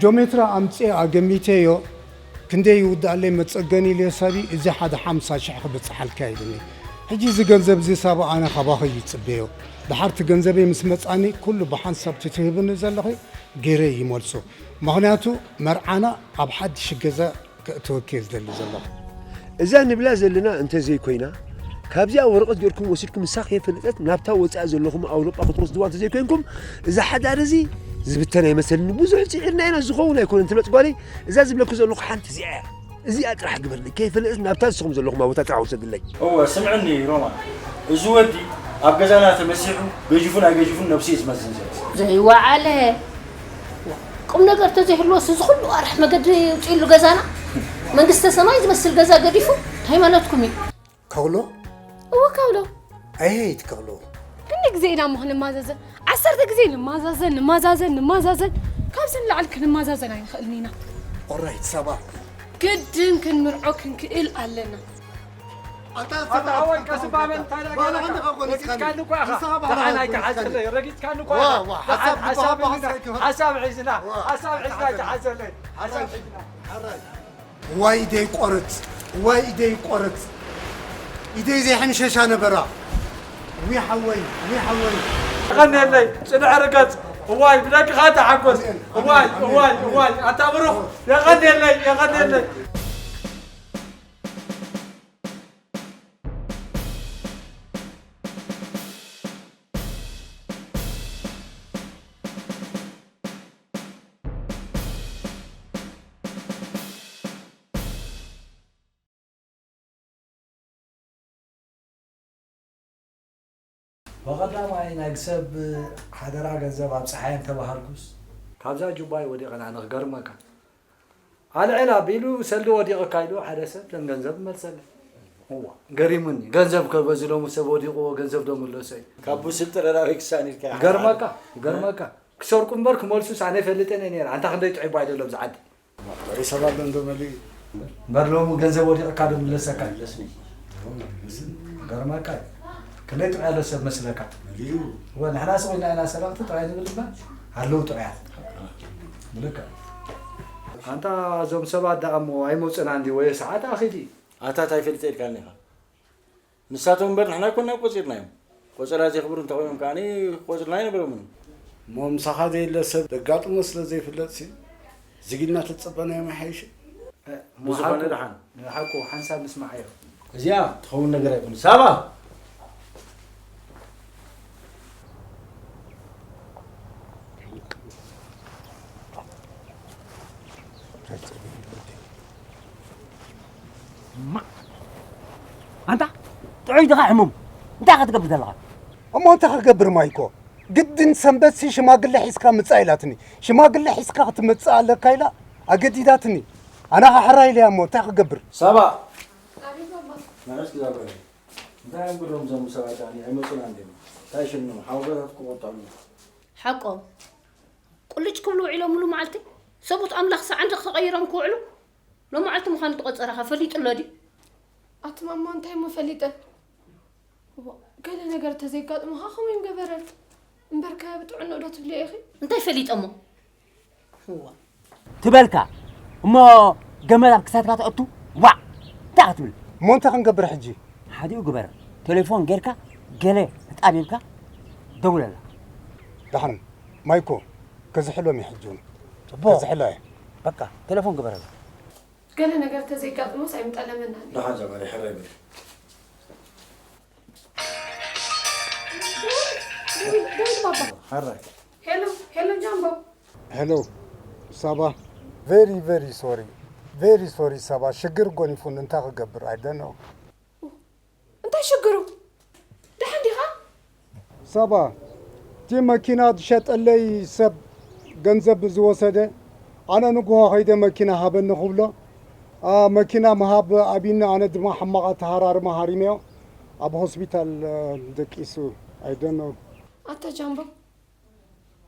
ጆሜትራ ኣምጽኤ ኣገሚተዮ፣ ክንደይ ይውድኣለይ መጸገኒ ኢለ ሳቢ፣ እዚ ሓደ ሓምሳ ሽሕ ክብጽሓልካ ኢሉኒ። ሕጂ እዚ ገንዘብ እዚ ሳባ ኣነ ካባኺ ይጽበዮ። ድሓር እቲ ገንዘበይ ምስ መጻኒ ኩሉ ብሓንሳብ እቲ ትህብኒ ዘለኺ ገይረ ይመልሶ። ምኽንያቱ መርዓና ኣብ ሓድሽ ገዛ ከእትወኪ እየ ዝደሊ ዘለኹ። እዛ ንብላ ዘለና እንተዘይኮይና፣ ካብዚኣ ወረቐት ጌርኩም ወሲድኩም ንሳ ከይፈለጠት ናብታ ወጻኢ ዘለኹም ኣውሮጳ ክትወስድዋ እንተዘይኮይንኩም፣ እዚ ሓዳር እዚ ዝብተን ኣይመሰልን። ብዙሕ ጽዒርና ኢና፣ ዝኸውን ኣይኮነን። ትብለጽ ጓለይ፣ እዛ ዝብለኩ ዘለኹ ሓንቲ እዚኣ እያ። እዚኣ ጥራሕ ግበርለይ። ከይፈለጠት ናብታ ንስኹም ዘለኹም ቦታ ጥራሕ ውሰድለይ። እወ፣ ስምዕኒ ሮማ፣ እዚ ወዲ ኣብ ገዛና ተመሲሑ ገጅፉን ኣይገጅፉን ነብሱ እዩ ዝመዝን ዘሎ። ዘይወዓለ ቁም ነገር ተዘይህልዎስ እዚ ኩሉ ኣርሕ መገዲ ውፅኢሉ ገዛና መንግስተ ሰማይ ዝመስል ገዛ ገዲፉ እንታይ ማለትኩም እዩ? ከውሎ? እወ ከውሎ። ኣይሄት ከውሎ። ክንዲ ግዜ ኢና እሞ ክንማዛዘን? ዓሰርተ ግዜ ንማዛዘን፣ ንማዛዘን፣ ንማዛዘን። ካብዚ ንላዕሊ ክንማዛዘን ኣይንኽእልን ኢና። ኦራይት፣ ሳባ። ግድን ክንምርዖ ክንክእል ኣለና። ኣታ ኣታ ኣወል፣ ቀስ ባበል፣ እንታይ ነገር ባዕልኻ ኣለካ? ኢኻ ኮነ ረጊጽካኒ እኮ ኢኻ። ንስኻ ባዕልኻ ደሓን ኣይትሓዘለይ፣ ረጊጽካኒ እኮ ዋ፣ ኢኻ። ዋ፣ ደሓን ሓሳብ ሓሳብ ብትዋባ ሒዝና፣ ሓሳብ ሓሳብ ሒዝና፣ ዋ፣ ሓሳብ ሒዝና ሓሳብ ኣይትሓዘለይ። ሓሳብ ሒዝና። ሓራይ። ዋይ ኢደይ ቆርጽ፣ ዋይ ኢደይ ቆርጽ። ኢደይ ዘይሕምሸሻ ነበራ። ዊ ሓወይ፣ ዊ ሓወይ። የቐንየለይ፣ ጽንዕ ርገጽ። እዋይ፣ ብደቅኻ ተሓጎስ። ኣሜን፣ እዋይ፣ ኣሜን፣ እዋይ፣ ኣሜን። እዋይ። ኣታ ብሩኽ፣ የቐንየለይ፣ የቐንየለይ። ብቐዳማይ ናይ ሰብ ሓደራ ገንዘብ ኣብጽሓየ እንተባሃልኩስ፣ ካብዛ ጁባይ ወዲቐ ኣነ ክገርመካ። ኣልዕል ኣቢሉ ሰልዲ ወዲቑካ ኢሉ ሓደ ሰብ ለን ገንዘብ ይመልሰለይ። እዋ፣ ገሪሙኒ። ገንዘብ ከ በዚ ሎሚ ሰብ ወዲቑዎ ገንዘብ ዶ ምለሶ እዩ? ካብ ብስልጢ ረዳዊ ክሳን ኢልካ ኢኻ። ይገርመካ፣ ይገርመካ። ክሰርቁ እምበር ክመልሱስ ኣነ ይፈልጠን እየ ነይረ። ኣንታ ክንደይ ጥዑይ ባይ ደሎ ኣብዚ ዓዲ። ጥዑይ ሰብ ኣሎ እንዶ መሊኡ። እምበር ሎሚ ገንዘብ ወዲቕካ ዶ ምለሰካ? ይገርመካ እዩ። ክንደይ ጥዑይ ኣሎ ሰብ መስለካ? መሊኡ። እወ፣ ንሕና ስቕ ኢልና ኢና ሰረቕቲ ጥራይ ንብል እምበር ኣለዉ ጥዑያት። ብልክዕ። ኣንታ እዞም ሰባት ደኣ እሞ ኣይመጹን እንዲ ወየ ሰዓት ኣኺዲ። ኣታ ታይ ፈልጠ ኢልካኒ ኢኻ? ንሳቶም እምበር ንሕና ኣይኮንና ቆጺርናዮም። ቆጸራ ዘኽብሩ እንተኾይኖም ከዓኒ ክቆጽሩና ኣይነበሮምን። እሞ ምሳኻ ዘየለ ሰብ ዘጋጥሞ ስለ ዘይፍለጥሲ፣ ዝጊልና ተጸበናዮም ኣይሓይሽን? እ፣ ብዝኾነ ሓቁ፣ ደሓን። ሓቁ ሓንሳብ ንስማዓዮ። እዚኣ ትኸውን ነገር ኣይኮነን። ሳባ! እማ፣ ኣንታ ጥዑይ ዲኻ ሕሙም? እንታይ ኢኻ ትገብር ዘለኻ? እሞ እንታይ ክገብር ማይኮ? ግድን ሰንበትሲ ሽማግለ ሒዝካ ምጻእ ኢላትኒ። ሽማግለ ሒዝካ ክትመጽእ ኣለካ ኢላ ኣገዲዳትኒ። ኣነ ኸዓ ሕራይ ኢለያ እሞ እንታይ ክገብር? ሳባ! ኣቤት ባባ። ንዑ እስኪ እዛ ብዕራይ። እንታይ እዮም ጉዶም እዞም ሰባት ደኣ ኣይመጹን እንድዮም? እንታይ ሽኖም? ሓውቦታት ክቑጠዑ። ሓቆም። ቁልጭ ክብሉ ውዒሎምሉ መዓልቲ። ሰብኡት ኣምላኽ ሰዓንድቕ ተቐይሮም ክውዕሉ። ሎመዓልቲ ምዃኑ እቲ ቆጸራኻ ፈሊጡ ኣሎ ድዩ? ኣቲ ማማ እንታይ እሞ ፈሊጠ? እዋ፣ ገለ ነገር ተዘይጋጥሙኻ ከምኡ ይምገበረን። እምበርከ ብጥዕንኡ ዶ ትብልዮ ኢኺ? እንታይ ፈሊጠ እሞ? እዋ። ትበልካ እሞ ገመድ ኣብ ክሳድካ ተእቱ? ዋዕ! እንታይ ክትብል? እሞ እንታይ ክንገብር ሕጂ? ሓዲኡ ግበር። ቴሌፎን ጌርካ ገለ ተጣቢብካ ደውለላ። ደሓን ማይኮ፣ ከዝሕሎም እዩ ሕጂ እውን። ጽቡቕ። ከዝሕሎ እየ። በቃ፣ ቴሌፎን ግበረላ። ገለ ነገር ተዘይጋጥሞስ ኣይምጠለመናን። ደሓን ጀማሪ፣ ሕራይ በል። ደውል፣ ደውል ባባ። ሕራይ። ሄሎ፣ ሄሎ ጃምቦ። ሄሎ ሳባ፣ very very sorry፣ very sorry ሳባ፣ ሽግር ጎኒፉን እንታይ ክገብር፣ I don't know። እንታይ ሽግሩ? ደሓን ዲኻ? ሳባ፣ እቲ መኪና ዝሸጠለይ ሰብ ገንዘብ ዝወሰደ፣ ኣነ ንግሆ ከይደ መኪና ሃበኒ ክብሎ፣ ኣ፣ መኪና ምሃብ ኣቢኒ፣ ኣነ ድማ ሕማቕ ኣተሃራርማ ሃሪመዮ፣ ኣብ ሆስፒታል፣ እ፣ ደቂሱ፣ I don't know። ኣታ ጃምቦ፣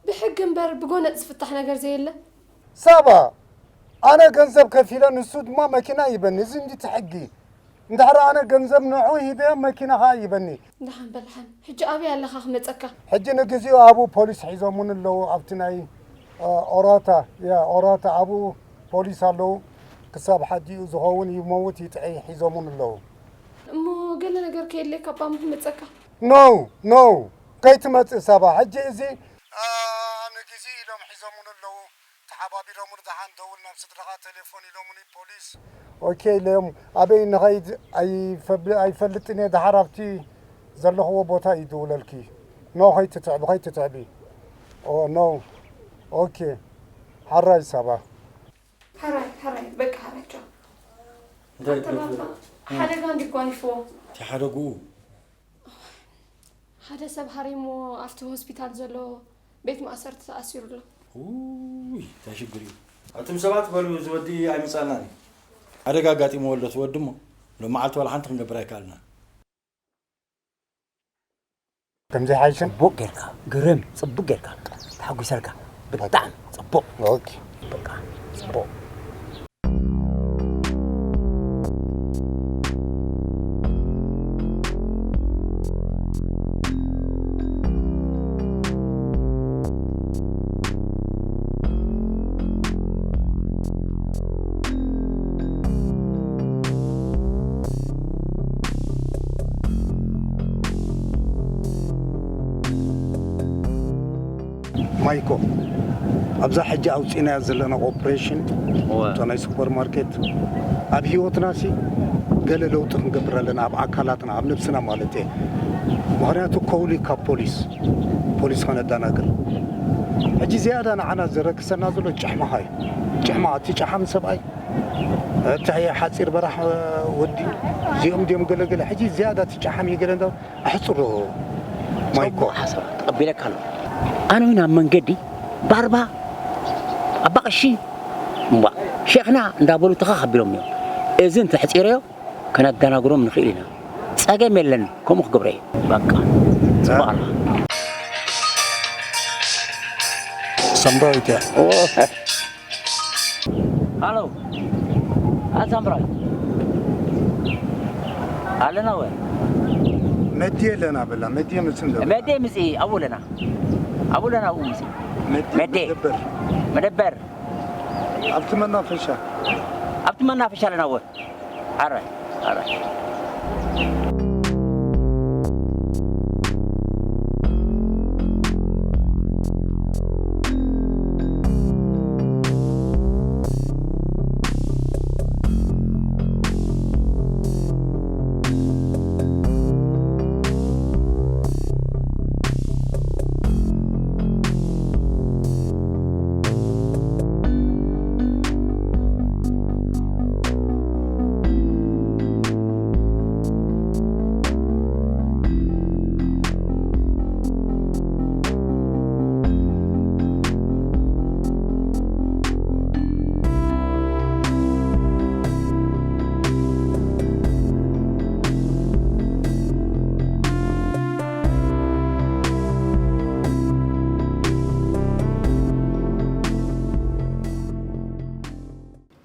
ብሕጊ እምበር ብጎነጽ ዝፍታሕ ነገር ዘየለ። ሳባ፣ ኣነ ገንዘብ ከፊለ፣ ንሱ ድማ መኪና ይበኒ። እዚ እንዲቲ ሕጊ። እንድሕር ኣነ ገንዘብ ንዑ ሂበ፣ መኪና ኸኣ ይበኒ። ደሓን በል ደሓን። ሕጂ ኣበይ ኣለኻ ክመጸካ? ሕጂ ንግዜኡ ኣብኡ ፖሊስ ሒዞሙኒ ኣለዉ፣ ኣብቲ ናይ ኦራታ፣ ያ ኦራታ ኣብኡ ፖሊስ ኣለዉ። ክሳብ ሓዲኡ ዝኸውን ይመውት ይጥዒ ሒዞሙን ኣለዉ። እሞ ገለ ነገር ከየድልየካ ኣባ ምን ክመጸካ? No, no፣ ከይትመጽእ ሳባ። ሕጂ እዚ፣ ኣ፣ ንግዜ ኢሎም ሒዞሙን ኣለዉ። ተሓባቢሮሙን ደሓን ደውል ናብ ስድራኻ ቴሌፎን ኢሎሙኒ ፖሊስ። ኦኬ ኢሎም ኣበይ ንኸይድ ኣይፈብ-፣ ኣይፈልጥን እየ። ደሓር ኣብቲ ዘለኽዎ ቦታ ይድውለልኪ። No፣ ከይትትዕቢ፣ ከይትትዕቢ። ኦ፣ no። ኦኬ። ሓራይ ሳባ። ሓራይ፣ ሓራይ፣ በቃ ሓራይ፣ ቻው። እንታይ ኣንተ ባባ፣ ሓደጋ እንዲጓኒፍዎ። እቲ ሓደግኡ? ሓደ ሰብ ሃሪምዎ ኣብቲ ሆስፒታል ዘሎ ቤት ማእሰርቲ ተኣሲሩ ኣሎ። ውይ፣ እንታይ ሽግር እዩ? ኣቱም ሰባት በሉ፣ እዚ ወዲ ኣይምጻእናን እዩ። ሓደጋ ኣጋጢምዎ ኣሎ እቲ ወዲ እሞ፣ ሎም መዓልቲ ዋላ ሓንቲ ክንገብር ኣይከኣልናን። ከምዚ ሓይሽም? ጽቡቕ ጌርካ፣ ግርም፣ ጽቡቕ ጌርካ፣ ተሓጒሰልካ፣ ብጣዕሚ ጽቡቕ። ኦኬ። በቃ፣ ጽቡቕ። ማይኮ፣ ኣብዛ ሕጂ ኣውጺእናያ ዘለና ኦፕሬሽን፣ እወ። እታ ናይ ሱፐርማርኬት፣ ኣብ ህይወትናሲ ገለ ለውጢ ክንገብር ኣለና፣ ኣብ ኣካላትና፣ ኣብ ነብስና ማለት እየ። ምኽንያቱ ከውሊ ካብ ፖሊስ፣ ፖሊስ ከነዳናግር። ሕጂ ዝያዳ ንዓና ዘረክሰና ዘሎ ጭሕማኻ እዩ። ጭሕማ፣ እቲ ጨሓም ሰብኣይ፣ እቲ ሓጺር በራሕ ወዲ፣ እዚኦም ድዮም ገለገለ። ሕጂ ዝያዳ እቲ ጨሓም እዩ ገለ እንዳ ኣሕጽሮ ማይኮ። ጽቡቕ ሓሳብ ተቐቢለካ ኣለኹ። ኣነ እውን ኣብ መንገዲ ባርባ፣ ኣባ ቀሺ፣ እምቧ፣ ሼኽና እንዳበሉ ተኸኽ ኣቢሎም እዮም። እዚ እንተሕጺረዮ ከነደናግሮም ንኽእል ኢና። ጸገም የለን፣ ከምኡ ክገብሮ እየ። በቃ። ጽቡቕ ኣለኻ። ሳምራዊት እያ። ኦ። ሃሎ፣ ኣሳምራይ። ኣለና ወ? መድየ ኣለና በላ፣ መድየ መጽእ እንደ በላ። መድየ ምጽኢ፣ ኣብኡ ኣለና። ኣብኡ ኣለና፣ ኣብኡ ምጽኢ። መድየ መድየ። መደበር። መደበር። ኣብቲ መናፈሻ። ኣብቲ መናፈሻ ኣለና ወ? ኣረ፣ ኣረ።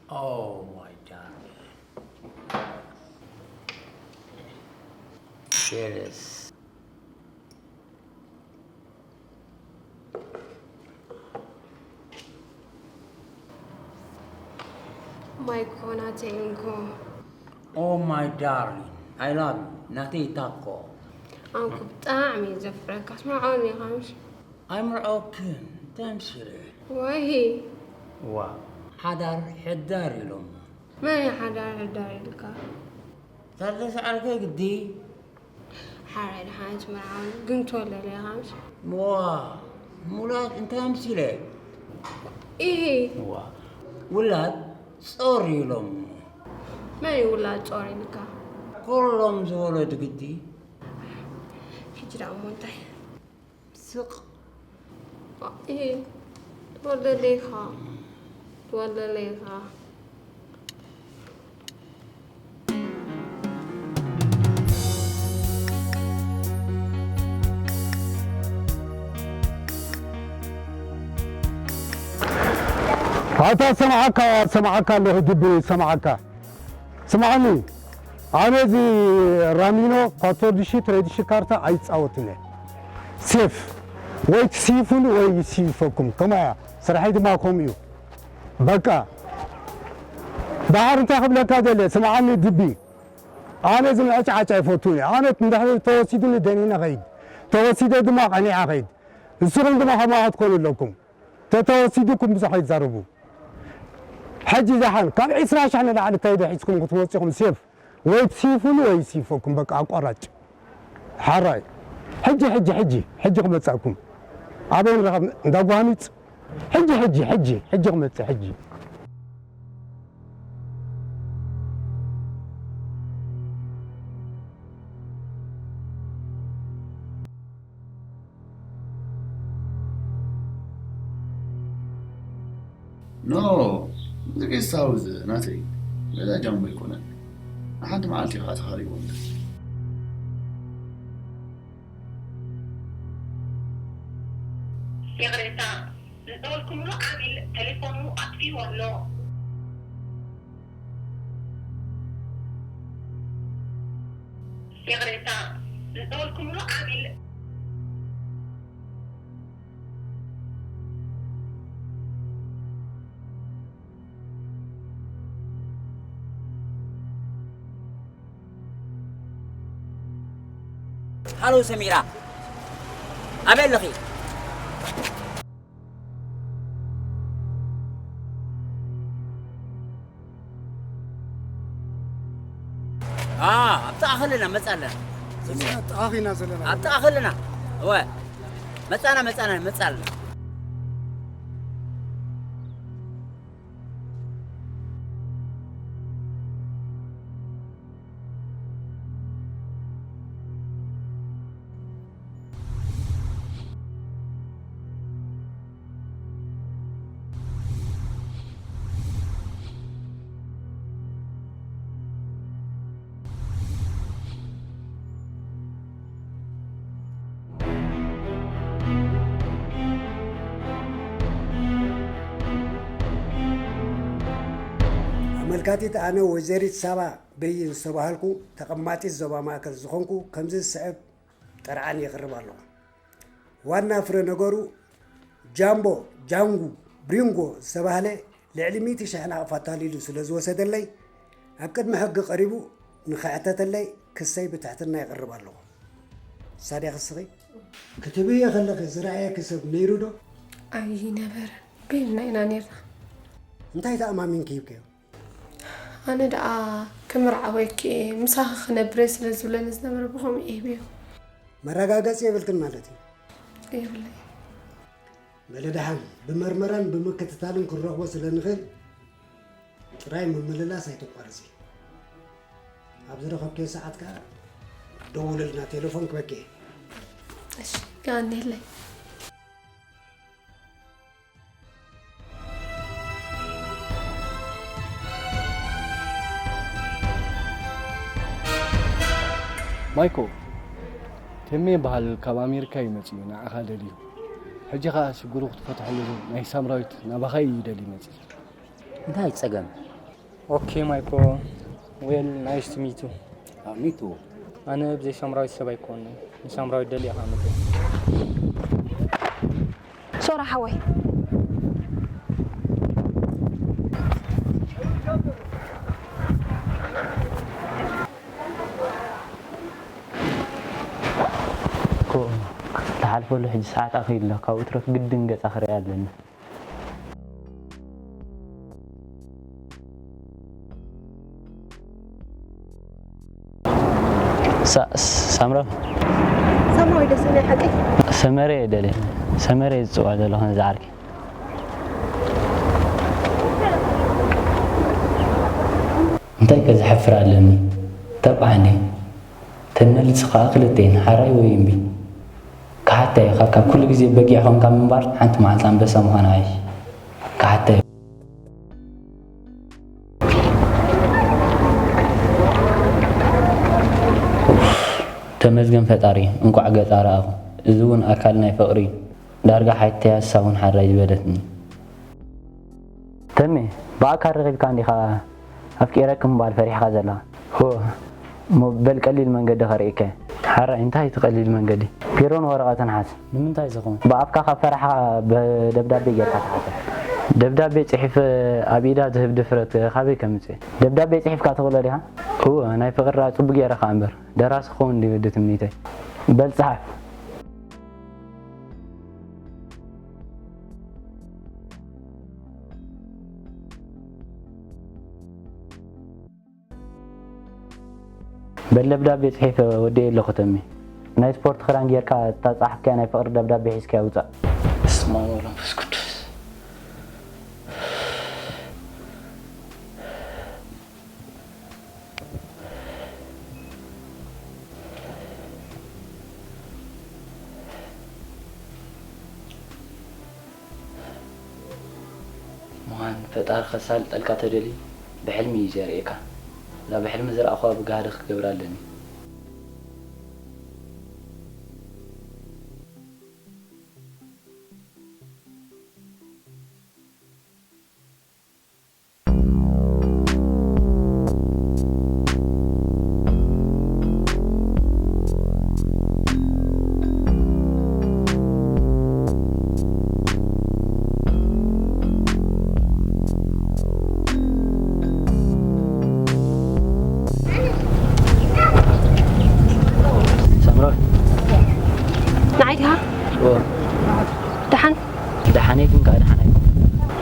Oh my darling. Jealous. ማይኮ ናተይ እንኮ። Oh my darling, I love you. ናተይ ታኮ። ኣንኩ ብጣዕሚ እዩ ዘፍቅረካ። ስምዓኒ ኢኻ ምሽ? ኣይምርዖክን፣ እንታይ ኣምሲለ? ወይ። ዋ፣ ሓዳር ሕዳር ኢሎም። መን እዩ ሓዳር ሕዳር ኢልካ? ታደሰ ዓርከይ ግዲ። ሓራይ ደሓን ትምርዓው፣ ግን ትወለለ ኢኻ ምሽ? ዋ፣ ሙላት እንታይ ኣምሲለ? ኢሂ። ዋ፣ ውላድ ጾር ኢሎም። መን እዩ ውላድ ጾር ኢልካ? ኩሎም ዝወለዱ ግዲ። ሕጂ ደኣ እሞ እንታይ? ስቕ። ኢሂ፣ ትወለለ ኢኻ። ትወለለ ኢኻ። ኣታ ሰምዓካ፣ ሰምዓካ ኣለኹ፣ ጅቢ፣ ሰምዓካ። ስምዓኒ፣ ኣነ እዚ ራሚኖ ኳቶርድሺ ትሬድሺ ካርታ ኣይጻወትን እየ። ሴፍ፣ ወይ ትስይፉኒ ወይ ይስይፈኩም። ከምኣ እያ። ስራሐይ ድማ ከምኡ እዩ። በቃ፣ ደሓር እንታይ ክብለካ ደለ፣ ስምዓኒ ድቢ። ኣነ እዚ ምዕጫዓጭ ኣይፈቱን እየ። ኣነ እንድሕር ተወሲዱኒ ደኒነ ኸይድ፣ ተወሲደ ድማ ቀኒዓ ኸይድ። ንስኹም ድማ ከምኡ ክትኮኑ ኣለኩም። ተተወሲዱኩም ብዙሕ ኣይትዛረቡ። ሕጂ ደሓን ካብ ዕስራ ሺሕ ንላዕሊ እንታይ ዶ ሒዝኩም ክትመጹ ኢኹም? ሴፍ ወይ ትሲፉኒ ወይ ይሲፈኩም፣ በቃ ኣቋራጭ። ሓራይ። ሕጂ፣ ሕጂ፣ ሕጂ፣ ሕጂ ክመጻኩም። ኣበይ ንረኸብ? እንዳ ጓህሚጽ። ሕጂ፣ ሕጂ፣ ሕጂ፣ ሕጂ ክመጽእ፣ ሕጂ። ኖ፣ እዚ ጌስት ሃውስ ናተይ፣ ገዛ ጃምቦ ኣይኮነን። ንሓንቲ መዓልቲ ኢኻ ተኻሪቦም። ይቕሬታ፣ ዝደወልኩምሉ ዓሚል ቴሌፎኑ ኣጥፊኡ ኣሎ። ይቕሬታ፣ ዝደወልኩምሉ ዓሚል ሃሎ ሰሚራ፣ ኣበይ ኣለኺ? ኣ፣ ኣብ ጥቓ ከለና መጻ ኣለና። እዚ ኣብ ጥቓኺ ኢና ዘለና። ኣብ ጥቓ ከለና። እወ። መጻና፣ መጻና፣ መጻ ኣለና። ኣመልካቲት ኣነ ወይዘሪት ሳባ በይን ዝተባሃልኩ፣ ተቐማጢት ዞባ ማእከል ዝኾንኩ፣ ከምዚ ዝስዕብ ጥርዓን የቕርብ ኣለኹ። ዋና ፍረ ነገሩ ጃምቦ፣ ጃንጉ፣ ብሪንጎ ዝተባህለ ልዕሊ ሚእቲ ሽሕ ናቕፋ ኣታሊሉ ስለ ዝወሰደለይ፣ ኣብ ቅድሚ ሕጊ ቀሪቡ ንኽሕተተለይ ክሰይ ብትሕትና የቕርብ ኣለኹ። ሳድያ ክስኺ ክትብዮ ከለኺ ዝረኣየኪ ሰብ ነይሩ ዶ? ኣይነበረን። በይንና ኢና ነይርና። እንታይ ተኣማሚንኪ ሂብክዮ? ኣነ ደኣ ክምርዓወኪ እየ፣ ምሳኺ ክነብር እየ ስለ ዝብለኒ ዝነበረ ብኸምኡ እየ ሂበዮ። መረጋገጺ የብልክን ማለት እዩ? የብለይ። በሊ ደሓን ብመርመራን ብምክትታልን ክንረኽቦ ስለ ንኽእል ጥራይ ምምልላስ ኣይተቋርጺ። ኣብ ዝረኸብክዮ ሰዓት ከኣ ደውልልና፣ ቴሌፎን ክበኪ እየ። እሺ፣ የቐንየለይ። ማይኮ፣ ተሜ ይበሃል፣ ካብ ኣሜሪካ እዩ መጺኡ፣ ንዓኻ ደልዩ። ሕጂ ኸኣ ሽግሩ ክትፈትሐሉ ናይ ሳምራዊት ናባኻ እዩ ይደሊ መጺኡ። እንታይ ጸገም? ኦኬ ማይኮ፣ well, nice to meet you. አ፣ me too. ኣነ ብዘይ ሳምራዊት ሰብ ኣይኮንን። ንሳምራዊት ደልየ ኢኻ መጺኻ። ሶራ ሓወይ። እኮ፣ ትሓልፈሉ ሕጂ ሰዓት ኣኺሉ ኣሎ። ካብኡ ትረፍ ግድን ገጻ ክርእያ ኣለኒ። ሳ-፣ ሳምራ። ሳምራዊ ደስ ናይ ሓቂ? ሰመረ እየ ደልየ። ሰመረ እየ ዝጽውዖ ዘለኹ ነዚ ዓርኪ። እንታይ ከ ዘሕፍር ኣለኒ? ተባዕኒ። ተመልሲ ከኣ ክልተ እየን፣ ሓራይ ወይ እምቢ። ክሓታ ኢኻ፣ ካብ ኩሉ ግዜ በጊዕ ኾንካ ምንባር፣ ሓንቲ መዓልቲ ኣንበሳ ምዃን ይሓይሽ። ክሓታ ኢኻ። ኡፍ፣ ተመስገን ፈጣሪ፣ እንቋዕ ገጻ ረኣኹ። እዚ እውን ኣካል ናይ ፍቕሪ እዩ። ዳርጋ ሓይተያ እሳ እውን ሓራይ ዝበለትኒ። ተሜ፣ ብኣካል ረኺብካ እንዲኻ ኣፍቂረኪ ምባል ፈሪሕካ ዘለኻ? ሆ፣ እሞ በል ቀሊል መንገዲ ከርእየካ። ሓራይ እንታይ እቲ ቀሊል መንገዲ? ቢሮን ወረቐትን ሓዝ። ንምንታይ ዝኸውን? ብኣፍካ ካብ ፈራሕኻ ብደብዳቤ ጌርካ ትሓቶ። ደብዳቤ ጽሒፈ ኣብ ኢዳ ዝህብ ድፍረት ካበይ ከምጽእ? ደብዳቤ ጽሒፍካ ትኽእሎ ዲኻ? እወ፣ ናይ ፍቕሪ ደኣ ጽቡቕ ጌረ ከኣ እምበር፣ ደራሲ ክኸውን ድዩ ትምኒተይ? በል ጽሓፍ። በል ደብዳቤ ጽሒፈ ወዲኤ ኣለኹ ተሜ። ናይ ስፖርት ክዳን ጌርካ እታ ጸሓፍካያ ናይ ፍቕሪ ደብዳቤ ሒዝካያ ውጻእ። በስመ አብ ወወልድ ወመንፈስ ቅዱስ። ምዃን ፈጣሪ ከሳልጠልካ ተደልዩ ብሕልሚ እዩ ዘርእየካ። እዛ ብሕልሚ ዝረኣኹዋ ብጋህዲ ክገብራ ኣለኒ። ሳምራዊት። ንዓይ ዲኻ? እዎ። ደሓን? ደሓን እየ፣ ግን ከኣ ደሓን ኣይኮንኩን።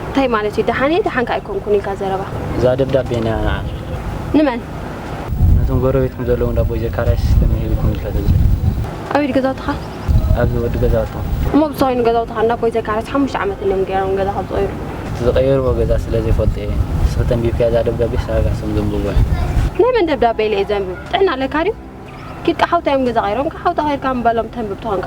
እንታይ ማለት እዩ? ደሓን እየ፣ ደሓን ከኣ ኣይኮንኩን ኢልካ ዘረባ? እዛ ደብዳቤ ንያ ንዓ። ንመን? ነቶም ጎረቤትኩም ዘለዉ እንዳ ኣቦይ ዘካርያስ ተመሂልኩም ኢልካ ዘብለ። ኣበይ ገዛውትኻ? ኣብዚ ወዲ ገዛውትኹም። እሞ ብዝኾይኑ ገዛውትኻ እንዳ ኣቦይ ዘካርያስ ሓሙሽተ ዓመት እዮም ገይሮም ገዛ ካብ ዝቐይሩ። እቲ ዝቐየርዎ ገዛ ስለ ዘይፈልጦ እየ። ንስኺ ተንቢብካያ እዛ ደብዳቤ ሳጋ ስም ዘንብቦ እየ። ናይ መን ደብዳቤ ኢለ እየ ዘንብብ? ጥዕና ኣለካ ድዩ? ኪድካ ሓውታ እዮም ገዛ ቀይሮም፣ ካብ ሓውታ ከይድካ ምባሎም ተንብብ ተኾንካ።